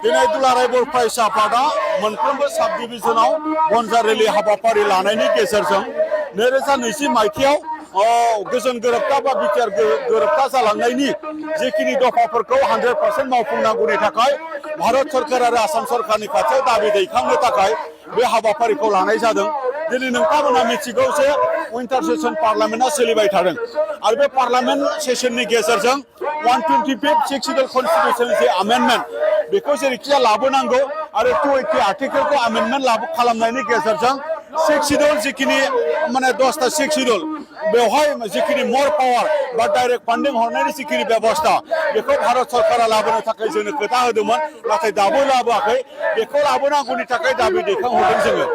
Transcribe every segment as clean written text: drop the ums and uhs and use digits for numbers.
दिनै दुलाराय बर' फरायसा आफादा मोनफ्रोमबो साब डिभिजनाव बनजा रेलि हाबाफारि लानायनि गेजेरजों 2020 मायथाइयाव गोजोन गोरोबथा बा बिटिआर गोरोबथा जालांनायनि जिखिनि दफाफोरखौ 100% मावफुंनांगौनि थाखाय भारत सरकार आरो आसाम सरकारनि खाथियाव दाबि दैखांनो थाखाय बे हाबाफारिखौ लानाय जादों। दिनै नोंथांमोना मिथिगौ जे विंटार सेसन पार्लामेन्टआ सोलिबाय थादों आरो बे पार्लामेन्ट सेसननि गेजेरजों 125 सिक्सिडल कन्स्टिटिउसन जे आमेन्डमेन्ट बेखौ जेरैखिजाया लाबोनांगौ आरो 280 आर्टिकेलखौ आमेन्डमेन्ट खालामनायनि गेजेरजों सिक्सिडल जिखिनि माने 10टा सिक्सिडल बेवहाय जिखिनि मर पावार बा डाइरेक्ट फान्डिं हरनायनि जिखिनि बेबस्था बेखौ भारत सरकारा लाबोनो थाखाय जोंनो खोथा होदोंमोन नाथाय दाबो लाबोआखै। बेखौ लाबोनांगौनि थाखाय दाबि दैखांहरदों जोङो।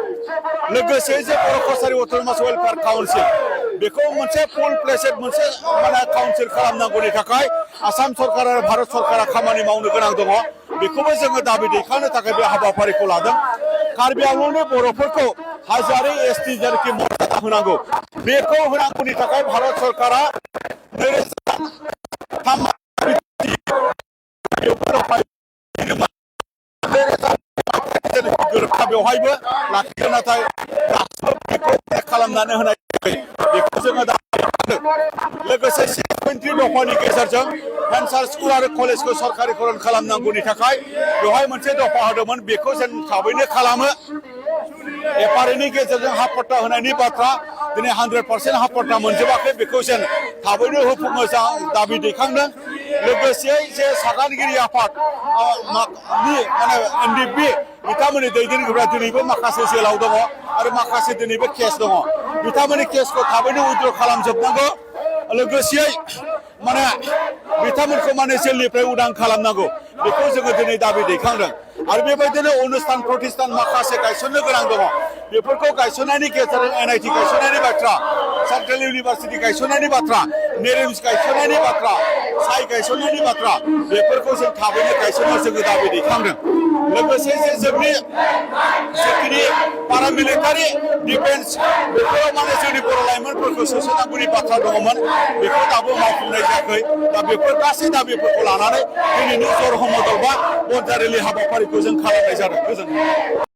लोगोसे जे बर' कसारि अट'नमास वेलफेयार काउन्सिल बेखौ मोनसे फुल प्लेसेड मोनसे माने काउन्सिल खालामनांगौनि थाखाय आसाम सरकार आरो भारत सरकारा खामानि मावनो गोनां दङ। बेखौबो जोङो दाबि दैखांनो थाखाय बे हाबाफारिखौ लादों। कार्बि आंलंनि बर'फोरखौ हाजोआरि एसटि जेरैखि मर्यादा होनांगौ बेखौ होनांगौनि थाखाय भारत सरकारा गोरोबथा बेवहायबो लाखियो नाथाय दासिमबो बेखौ खालामनानै होनाय बेखौ जोङो लोगोसे 6.3 दफानि गेजेरजों भेन्सार स्कुल आरो कलेजखौ सरकारिकरन खालामनांगौनि थाखाय बेवहाय मोनसे दफा होदोंमोन बेखौ जों थाबैनो खालामो। एफआरएनि गेजेरजों हा पट्टा होनायनि बाथ्रा दिनै 100% हा पट्टा मोनजोबाखै बेखौ जों थाबैनो होफुंनो दाबि दैखांदों। लोगोसे जे सागानगिरि आफाद माने एनडिएफबि बिथांमोननि दैदेनगिरिफ्रा दिनैबो माखासे जेलाव दङ आरो माखासे दिनैबो केस दङ। बिथांमोननि केसखौ थाबैनो उइद्र' खालामजोबनांगौ। लोगोसेयै माने बिथांमोनखौ माने जेलनिफ्राय उदां खालामनांगौ बेखौ जोङो दिनै दाबि दैखांदों। आरो बेबायदिनो अनुस्थान प्रतिष्ठान माखासे गायसननो गोनां दङ बेफोरखौ गायसननायनि गेजेरजों एनआइटि गायसननायनि बाथ्रा, सेन्ट्रेल इउनिभार्सिटि गायसननायनि बाथ्रा, नेरिम्स गायसननायनि बाथ्रा, साइ गायसननायनि बाथ्रा बेफोरखौ जों थाबैनो गायसननो जोङो दाबि दैखांदों। लोगोसे जे जोंनि जिखिनि पारामिलिटारि डिफेन्स बेफोराव माने जोंनि बर' लाइमोनफोरखौ सोसननांगौनि बाथ्रा दङमोन बेखौ दाबो मावफुंनाय जायाखै। दा बेफोर गासै दाबिफोरखौ लानानै दिनैनि जरहम मदल बा बनजा रेलि हाबाफारिखौ जों खालामनाय जादों। गोजोन्थों।